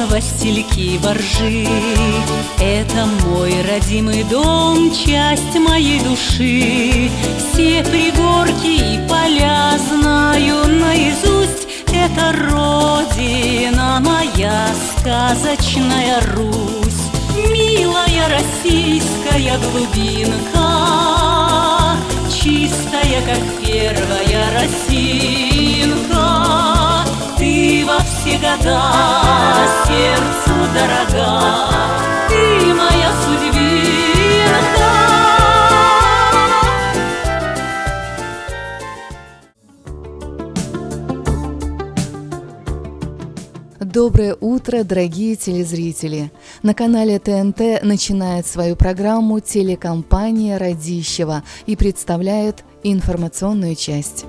Васильки воржи. Это мой родимый дом, часть моей души. Все пригорки и поля знаю наизусть. Это родина моя, сказочная Русь. Милая российская глубинка, чистая, как первая росинка. Ты во все года сердцу дорога, ты моя судьбинка. Доброе утро, дорогие телезрители! На канале ТНТ начинает свою программу телекомпания «Радищева» и представляет информационную часть.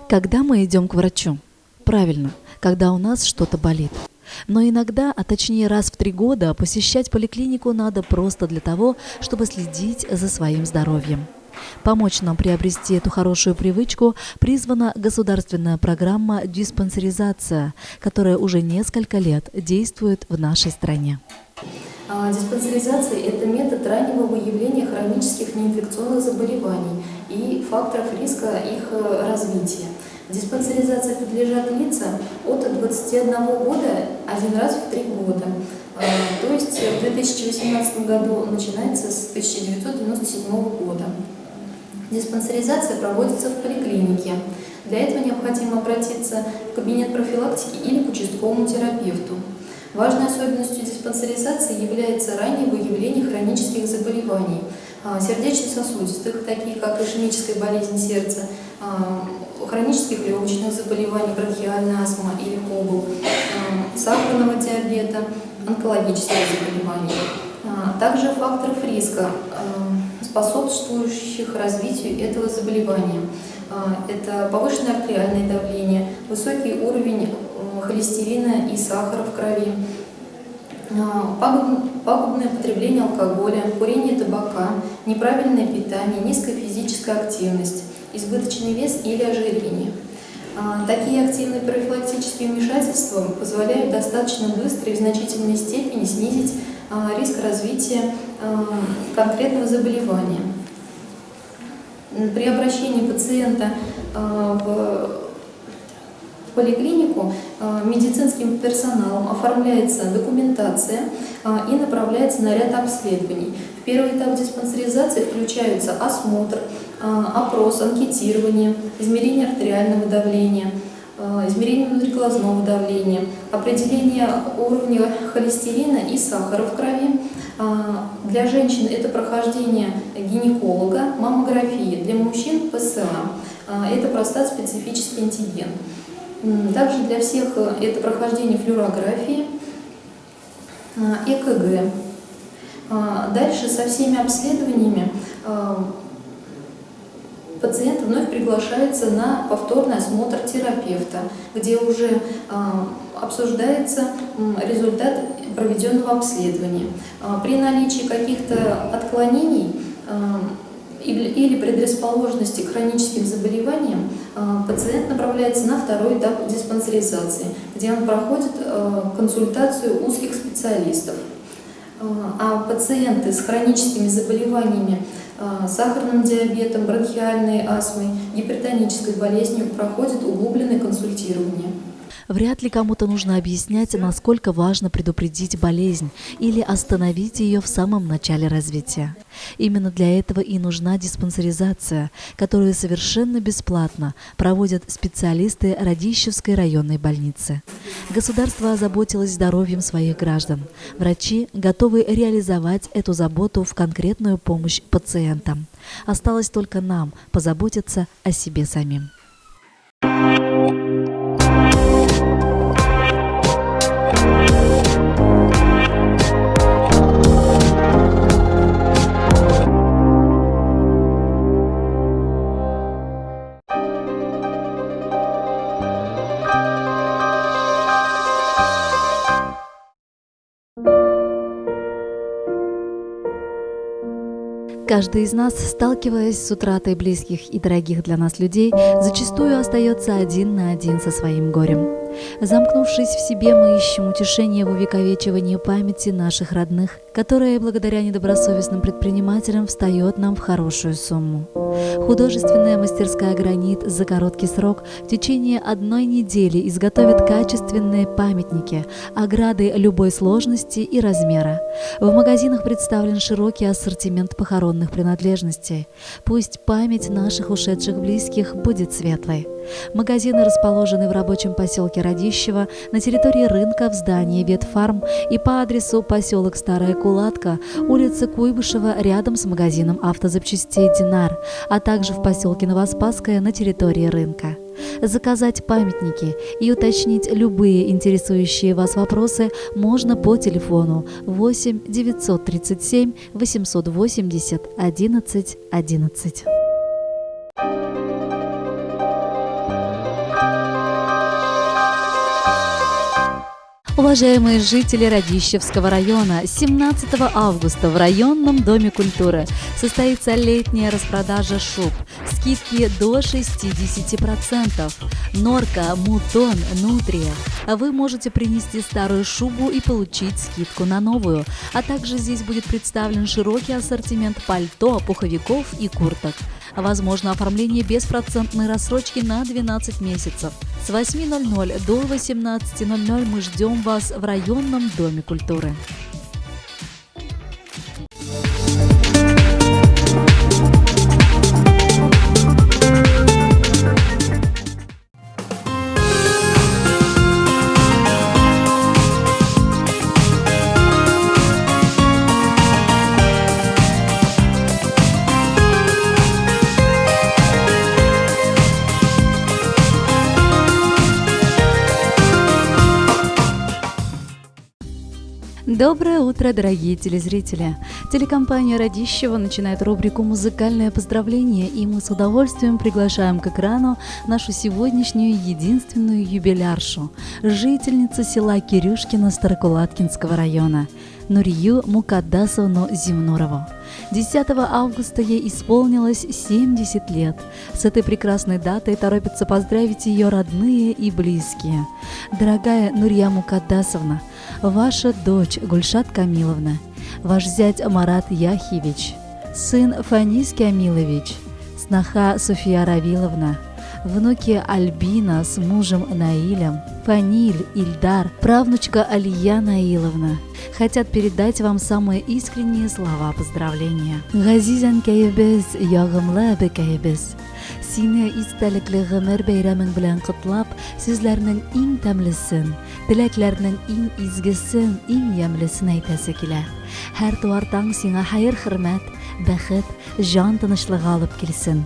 Когда мы идем к врачу? Правильно, когда у нас что-то болит. Но иногда, а точнее раз в 3 года, посещать поликлинику надо просто для того, чтобы следить за своим здоровьем. Помочь нам приобрести эту хорошую привычку призвана государственная программа «Диспансеризация», которая уже несколько лет действует в нашей стране. Диспансеризация – это метод раннего выявления хронических неинфекционных заболеваний и факторов риска их развития. Диспансеризации подлежат лица от 21 года один раз в 3 года. То есть в 2018 году начинается с 1997 года. Диспансеризация проводится в поликлинике. Для этого необходимо обратиться в кабинет профилактики или к участковому терапевту. Важной особенностью диспансеризации является раннее выявление хронических заболеваний, сердечно-сосудистых, такие как ишемическая болезнь сердца, хронических легочных заболеваний, бронхиальная астма или ХОБЛ, сахарного диабета, онкологических заболеваний. Также факторов риска, способствующих развитию этого заболевания. Это повышенное артериальное давление, высокий уровень холестерина и сахара в крови, пагубное потребление алкоголя, курение табака, неправильное питание, низкая физическая активность, избыточный вес или ожирение. Такие активные профилактические вмешательства позволяют достаточно быстро и в значительной степени снизить риск развития конкретного заболевания. При обращении пациента в поликлинику медицинским персоналом оформляется документация и направляется на ряд обследований. В первый этап диспансеризации включаются осмотр, опрос, анкетирование, измерение артериального давления, измерение внутриглазного давления, определение уровня холестерина и сахара в крови. Для женщин это прохождение гинеколога, маммографии, для мужчин ПСА, это простат-специфический антиген. Также для всех это прохождение флюорографии, ЭКГ. Дальше со всеми обследованиями пациент вновь приглашается на повторный осмотр терапевта, где уже обсуждается результат проведенного обследования. При наличии каких-то отклонений или предрасположенности к хроническим заболеваниям пациент направляется на второй этап диспансеризации, где он проходит консультацию узких специалистов. А пациенты с хроническими заболеваниями, сахарным диабетом, бронхиальной астмой, гипертонической болезнью проходят углубленное консультирование. Вряд ли кому-то нужно объяснять, насколько важно предупредить болезнь или остановить ее в самом начале развития. Именно для этого и нужна диспансеризация, которую совершенно бесплатно проводят специалисты Радищевской районной больницы. Государство озаботилось здоровьем своих граждан. Врачи готовы реализовать эту заботу в конкретную помощь пациентам. Осталось только нам позаботиться о себе самим. Каждый из нас, сталкиваясь с утратой близких и дорогих для нас людей, зачастую остается один на один со своим горем. Замкнувшись в себе, мы ищем утешение в увековечивании памяти наших родных, которая благодаря недобросовестным предпринимателям встает нам в хорошую сумму. Художественная мастерская «Гранит» за короткий срок в течение одной недели изготовит качественные памятники, ограды любой сложности и размера. В магазинах представлен широкий ассортимент похоронных принадлежностей. Пусть память наших ушедших близких будет светлой. Магазины расположены в рабочем поселке Радищево, на территории рынка в здании Ветфарм и по адресу поселок Старая Кулатка, улица Куйбышева, рядом с магазином автозапчастей «Динар», а также в поселке Новоспасское на территории рынка. Заказать памятники и уточнить любые интересующие вас вопросы можно по телефону 8 937 880 11 11. Уважаемые жители Радищевского района, 17 августа в районном доме культуры состоится летняя распродажа шуб. Скидки до 60%. Норка, мутон, нутрия. Вы можете принести старую шубу и получить скидку на новую. А также здесь будет представлен широкий ассортимент пальто, пуховиков и курток. Возможно оформление беспроцентной рассрочки на 12 месяцев. С 8:00 до 18:00 мы ждем вас в районном доме культуры. Доброе утро, дорогие телезрители! Телекомпания Радищева начинает рубрику «Музыкальное поздравление», и мы с удовольствием приглашаем к экрану нашу сегодняшнюю единственную юбиляршу, жительницу села Кирюшкино Старокулаткинского района, Нурию Мукаддасовну Зимнурову. 10 августа ей исполнилось 70 лет. С этой прекрасной датой торопятся поздравить ее родные и близкие. Дорогая Нурия Мукаддасовна, ваша дочь Гульшат Камиловна, ваш зять Марат Яхьевич, сын Фанис Камилович, сноха София Равиловна, внуки Альбина с мужем Наилем, Фаниль, Ильдар, правнучка Алия Наиловна хотят передать вам самые искренние слова поздравления. Газиз әнкәебез, ягымлы әбекәебез, сине истәлекле гомер бәйрәмең белән котлап, сүзләрнең иң тәмлесен, теләкләрнең иң изгесен, иң ямьлесен әйтәсе килә. Һәр туар таң сиңа хәер-хөрмәт, бәхет, җан тынычлыгы алып килсен.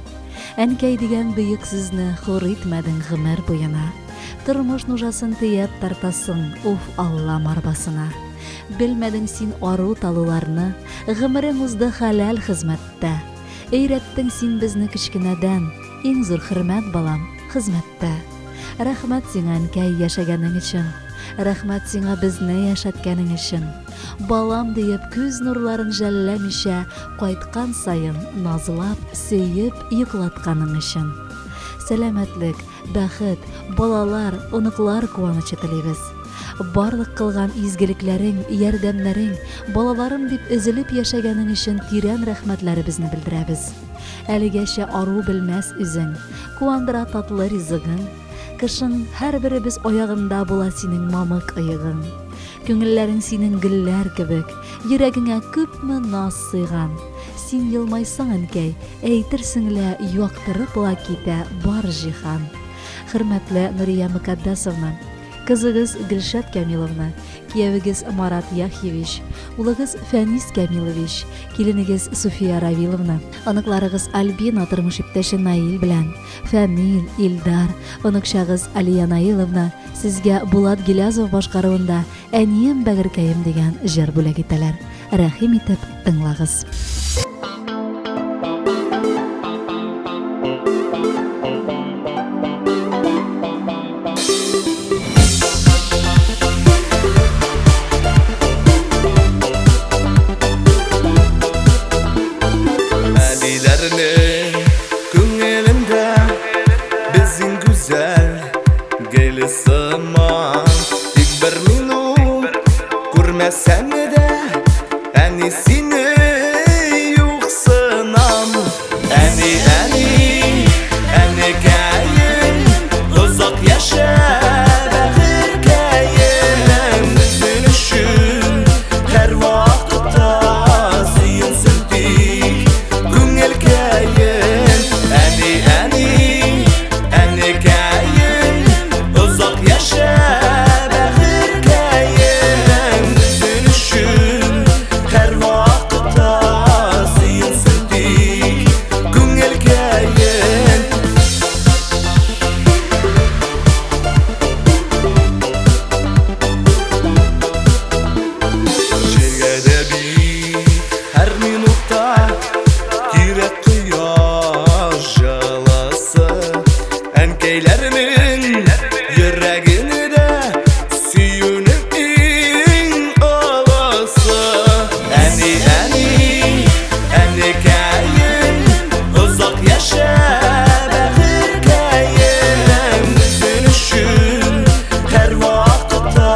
Әнкәй дигән бөек сүзне хур итмәдең гомер буена. Тормыш нужасын төяп тартасың, уф Аллам арбасына. Белмәдең син ару талуларны, гомерең узды хәләл хезмәттә. Өйрәттең син безне кечкенәдән, иң зур хөрмәт, балам, хезмәттә. Рәхмәт сиңа, әнкәй, яшәгәнең өчен. Рәхмәт сиңа безне яшәткәнең өчен. Балам диеп күз нурларын жәлләмичә, кайткан саен назлап, сөеп йоклатканың өчен. Сәламәтлек, бәхет, балалар, оныклар куанычы телибез. Барлык кылган изгелекләрең, ярдәмнәрең, балаларым дип өзелеп яшәгәнең өчен тирән рәхмәтләребезне белдерәбез. Әлегәчә ару белмәс үзең, куандыра татлы ризыгың. Кышын һәрберебез аягында була синең мамык оегың. Күңелләрең синең гөлләр кебек, йөрәгеңә күпме наз сыйган. Син елмайсаң, әнкәй, әйтерсең лә яктырып ла китә бар җиһан. Хөрмәтле Нурия Мөкаддәсовна, кызыгыз Гөлшат Камиловна, киявегез Марат Яхьевич, улыгыз Фәнис Камилович, киленегез Суфия Равиловна, оныкларыгыз Альбина тормыш иптәше Наил белән, Фәнил, Илдар, оныкчагыз Алия Наиловна сезгә Булат Гилязов башкаруында Әнием бәгырькәем дигән җыр бүләк итәләр. Рәхим итеп тыңлагыз. сыман. Тик бер минут күрмәсәм дә, әни сине юксынам. Әни, әни, әнекәем, озак яшә, бәхеткәем. Безнең өчен һәрвакытта сөенсен тик күңелкәем. Әни, әни, әнекәем, озак яшә, бәхеткәем. Безнең өчен һәрвакытта сөенсен тик күңелкәем. Җиргә дә бит һәр минутта кирәк кояш җылысы. Әнкәйләрнең йөрәгендә сөюнең иң олысы. Әни, әни, әнекәем, озак яшә, бәхеткәем. Безнең өчен һәрвакытта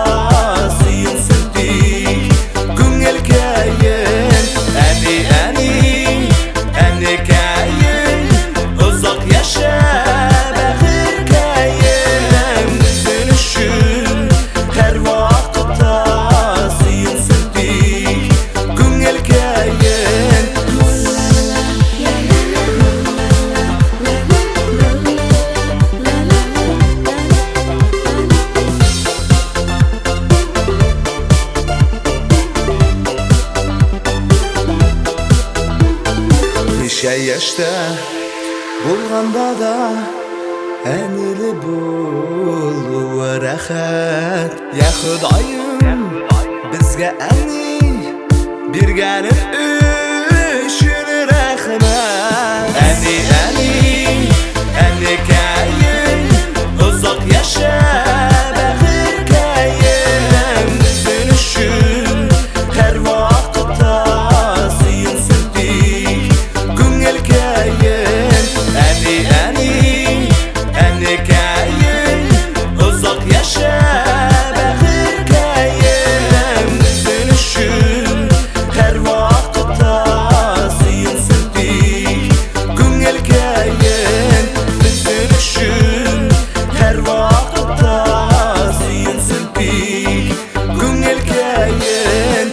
сөенсен тик күңелкәем. Әни, әни, әнекәем, озак яшә, бәхеткәем. Безнең өчен һәрвакытта сөенсен тик күңелкәем. Ничә яшьтә булганда да әниле булуы рәхәт. Я Ходаем, безгә әни биргәнең өчен рәхмәт. Әни, әни, әнекәем, озак яшә, бәхеткәем. Безнең өчен һәрвакытта сөенсен тик күңелкәем. Әни, әни, әнекәем, озак яшә, бәхеткәем. Безнең өчен һәрвакытта сөенсен тик күңелкәем. Безнең өчен һәрвакытта сөенсен тик күңелкәем.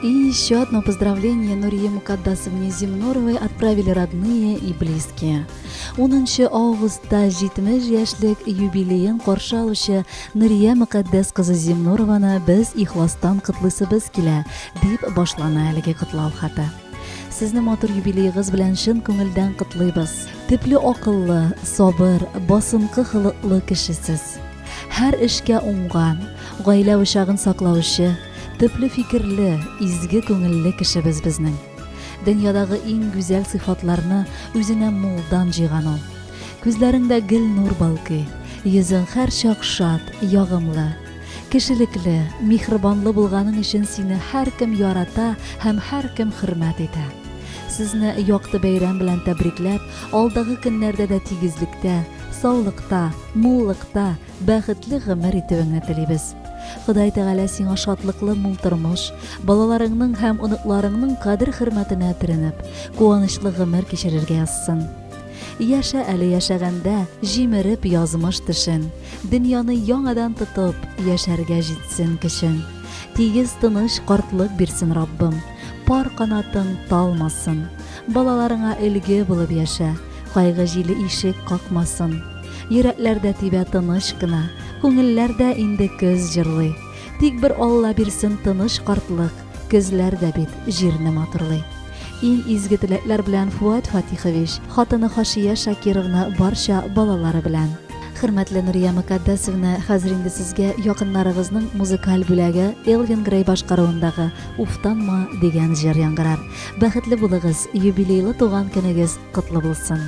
И еще одно поздравление Нурие Мукаддасовне Земноровой отправили родные и близкие. 10 августта 70 яшьлек юбилеен каршы алучы Нурия Мөкаддәс кызы Земнорованы без ихластан котлыйсыбыз килә, дип башлана әлеге котлау хаты. Сезне матур юбилеегыз белән чын күңелдән котлыйбыз. Төпле акыллы, сабыр, басынкы холыклы кеше сез. Һәр эшкә уңган, гаилә учагын саклаучы, төпле фикерле, изге күңелле кешебез безнең. Дөньядагы иң гүзәл сыйфатларны үзенә мулдан җыйган ул. Күзләреңдә гел нур балкый, йөзең һәрчак шат, ягымлы. Кешелекле, миһербанлы булганың өчен сине һәркем ярата һәм һәркем хөрмәт итә. Сезне якты бәйрәм белән тәбрикләп, алдагы көннәрдә дә тигезлектә, саулыкта, муллыкта, бәхетле гомер итүеңне телибез. Ходай Тәгалә сиңа шатлыклы мул тормыш, балаларыңның һәм оныкларыңның кадер-хөрмәтенә төренеп, куанычлы гомер кичерергә язсын. Яшә әле яшәгәндә, җимереп язмыш тешен, дөньяны яңадан тотып, яшәргә җитсен көчең. Тигез тыныч картлык бирсен Раббым, пар канатың талмасын. Балаларыңа өлге булып яшә, кайгы җиле ишек какмасын. Йөрәкләрдә тибә тыныч кына, күңелләрдә инде көз җырлый. Тик бер Алла бирсен тыныч картлык, көзләр дә бит җирне матурлый. Иң изге теләкләр белән Фуат Фатихович, хатыны Хашия Шакировна барча балалары белән. Хөрмәтле Нурия Мөкаддәсовна, хәзер инде сезгә якыннарыгызның музыкаль бүләге Элвин Грей башкаруындагы Уфтанма дигән җыр яңгырар. Бәхетле булыгыз, юбилейлы туган көнегез котлы булсын!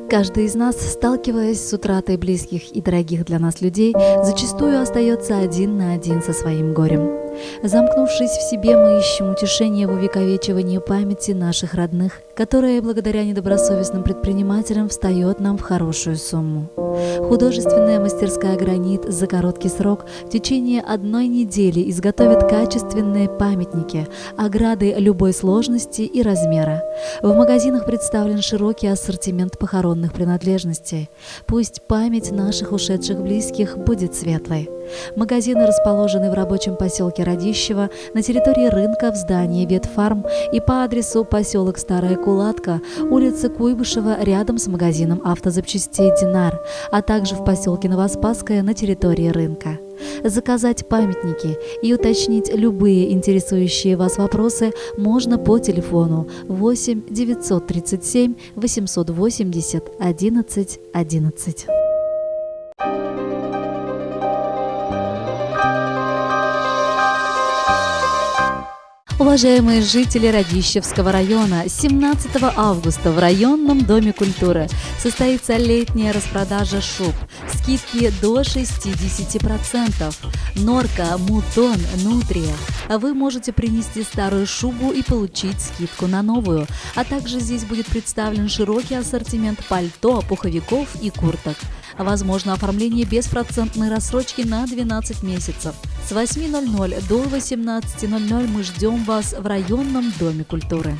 Каждый из нас, сталкиваясь с утратой близких и дорогих для нас людей, зачастую остается один на один со своим горем. Замкнувшись в себе, мы ищем утешение в увековечивании памяти наших родных, которая благодаря недобросовестным предпринимателям встает нам в хорошую сумму. Художественная мастерская «Гранит» за короткий срок в течение одной недели изготовит качественные памятники, ограды любой сложности и размера. В магазинах представлен широкий ассортимент похоронных принадлежностей. Пусть память наших ушедших близких будет светлой. Магазины расположены в рабочем поселке Радищево, на территории рынка в здании Ветфарм и по адресу поселок Старая Кулатка, улица Куйбышева, рядом с магазином автозапчастей «Динар», а также в поселке Новоспасское на территории рынка. Заказать памятники и уточнить любые интересующие вас вопросы можно по телефону 8 937 880 11 11. Уважаемые жители Радищевского района, 17 августа в районном доме культуры состоится летняя распродажа шуб. Скидки до 60%. Норка, мутон, нутрия. Вы можете принести старую шубу и получить скидку на новую. А также здесь будет представлен широкий ассортимент пальто, пуховиков и курток. Возможно оформление беспроцентной рассрочки на 12 месяцев. С 8:00 до 18:00 мы ждем вас в районном доме культуры.